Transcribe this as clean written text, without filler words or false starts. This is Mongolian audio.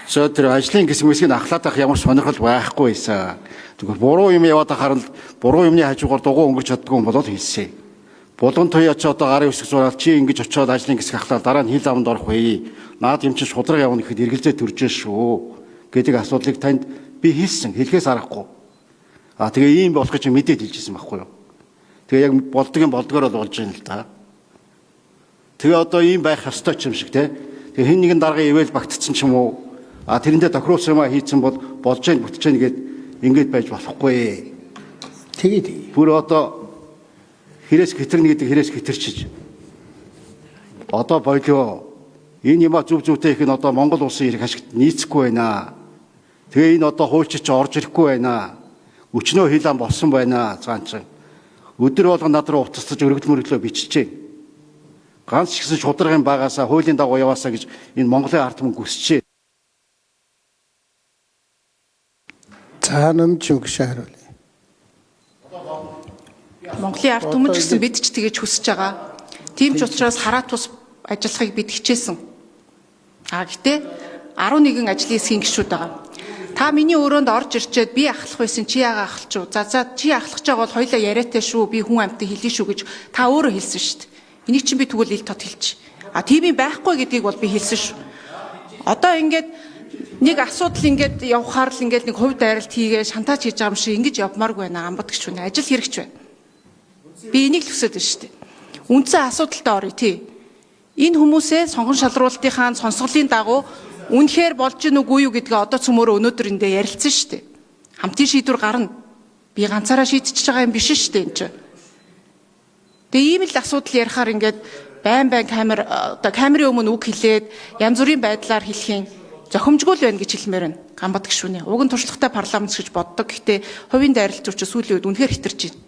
За тэр ажлын хэсэг мэсгийг ахлаад ах ямар сонирхол байхгүй байсан. Тэгвэл буруу юм яваад ахаар л буруу юмны хажуугаар дугуй өнгөрч чаддгүй юм болоод хэлсэн. Булган туяа ч одоо гарын үсэг зураад чи ингэж очиод ажлын хэсэг ахлаад дараа нь хил амд орох вэ? Наад юм чинь шудраг явна гэхэд эргэлзээ төржээ шүү гэдэг асуудлыг танд би хэлсэн. Хэлхээс аргагүй. А тэгээ ийм болох гэж мэдээд хэлжсэн байхгүй юу? Тэгээ яг болдог юм болдгоор бол болж байна л да. Тэгээ одоо ийм байх ёстой ч юм шиг те. Тэгээ хэн нэгэн даргын ивэл багтцсан ч юм уу? А тэрэндээ тохируулсан юмаа хийцэн бол болж гэн бүтэж гэн гэд ингэж байж болохгүй. Тэгээ. Бүр одоо хэрэгс хэтэрнэ гэдэг хэрэгс хэтэрчиж. Одоо болио. Энэ юма зүв зүвтэй их нь одоо Монгол улсын эрх ашигт нийцэхгүй байна. Тэгээ энэ одоо хуульч чи орж ирэхгүй байна. Өчнөө хил ам болсон байна цаан чин. Өдөр болгон над руу утасдаж өргөдөл мөрөглөө биччихээн. Ганц ч гэсэн шударгын багаасаа хуулийн дагуу яваасаа гэж энэ Монголын ард түмэн хүсчээ. За номч гүшээ хариулъя. Монголын ард түмэн ч гэсэн бид ч тэгэж хүсэж байгаа. Тийм ч учраас хараа тус ажиллахыг бид хичээсэн. А гэтээ 11 ажлын хэсгийн гишүүд байгаа. Та миний өрөөнд орж ирчээд би ахлах байсан чи яага ахалч уу? За чи ахлах гэж байгаа бол хоёлаа яриатай шүү. Би хүн амьтан хэлнэ шүү гэж та өөрөө хэлсэн шүү дээ. Энийг чинь би тэгвэл ил тод хэлчих. А тийм юм байхгүй гэдгийг бол би хэлсэн шүү. Одоо ингээд нэг асуудал ингээд явхаар л ингээд нэг хувь дайралт хийгээ шантаж хийж байгаа юм шиг ингэж явмааргүй байна. Амбат гिच үнэ ажил хэрэгч байна. Би энийг л хүсэж байна шүү дээ. Үндсэн асуудалтай оръё тий. Энэ хүмүүсээ сонгон шалруултынхаа сонсголын дагуу үнэхээр болж гин үгүй юу гэдгээ одоо цөмөөрөө өнөөдөр эндээ ярилцсан шүү дээ. Хамтын шийдвэр гарна. Би ганцаараа шийдчихэж байгаа юм биш шүү дээ энэ чинь. Тэгээ ийм л асуудал ярихаар ингээд байн байн камер одоо камерын өмнө үг хэлээд янз бүрийн байдлаар хэлхийн зохимжгүй л байна гэж хэлмээр байна. Гамбат гишүүнээ. Уг нь туршлагатай парламент гэж боддог. Гэхдээ хувийн дайралт зүйч сүүлийн үед үнэхээр хэтэрч байна.